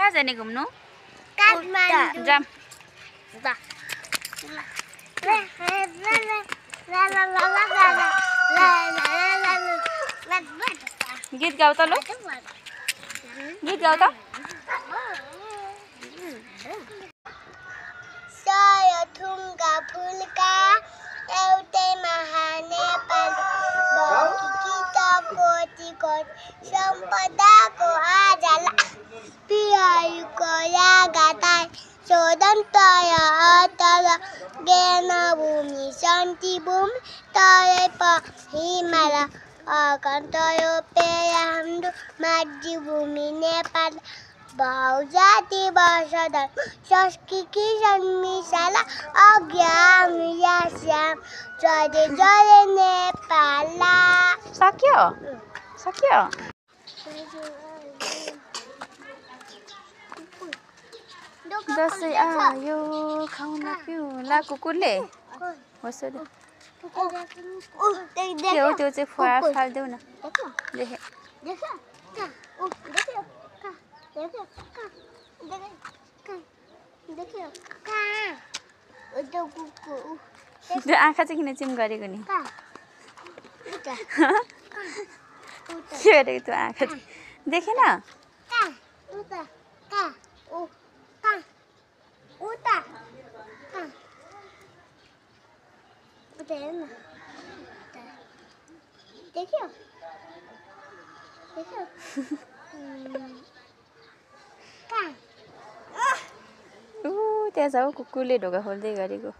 कहाँ जाने घुम्नु? काठमाडौँ जाम। गीत गाऊ त लु, गीत गाऊ त। सय थुङ्गा फुलका एउटै महानेपाल कोटीको सम्पदाको आजला पियायुको यागाताई शोधन तय अतल ज्ञान भूमि शान्ति भूमि तय प हिमाल अकन्तयो पेया हाम्रो मातृभूमि नेपाल भाउ जाति वर्षधर संस्कृति सन्मिशाला अज्ञान यास्याम जय जय नेपाला। सक्यो सक्यो। दसैँ आयो खाउन पिउला कुकुरले होस् के हो त्यो चाहिँ फाल्देऊ न। देखे त्यो आँखा चाहिँ किन चिम गरेको नि? के गरेको त्यो आँखा चाहिँ देखेन? त्यहाँ छ हौ कुकुरले ढोका खोल्दै गरेको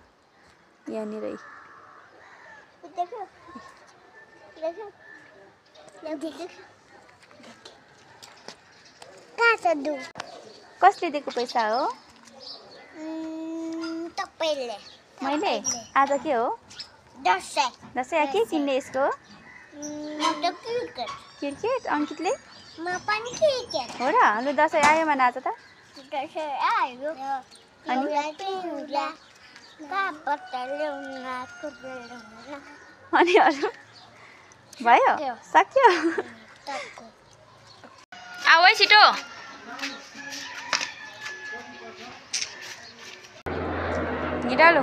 यहाँनिर। कसले दिएको पैसा हो? तपाईले। मैले? आज के हो? दसैँ। दसैँ के किन्ने यसको? क्रिकेट। अंकितले? म पनि क्रिकेट। हो र? लु दसैँ आयोमा नाच त। दसैँ आयो अनि अरू भयो? सक्यो? आऊ है छिटो। हिँडालु।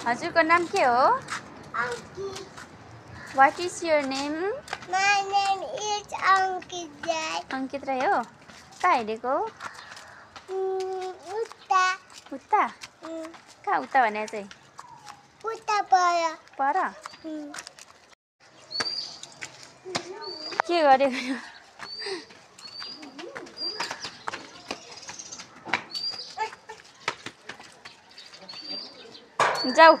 हजुरको नाम के हो? What is your name? My name is Ankit Rai. अंकित राई हो? कहाँ हिँडेको? उता। उता? कहाँ उता भने चाहिँ? उता पर। पर? के गरेको? जाऊ।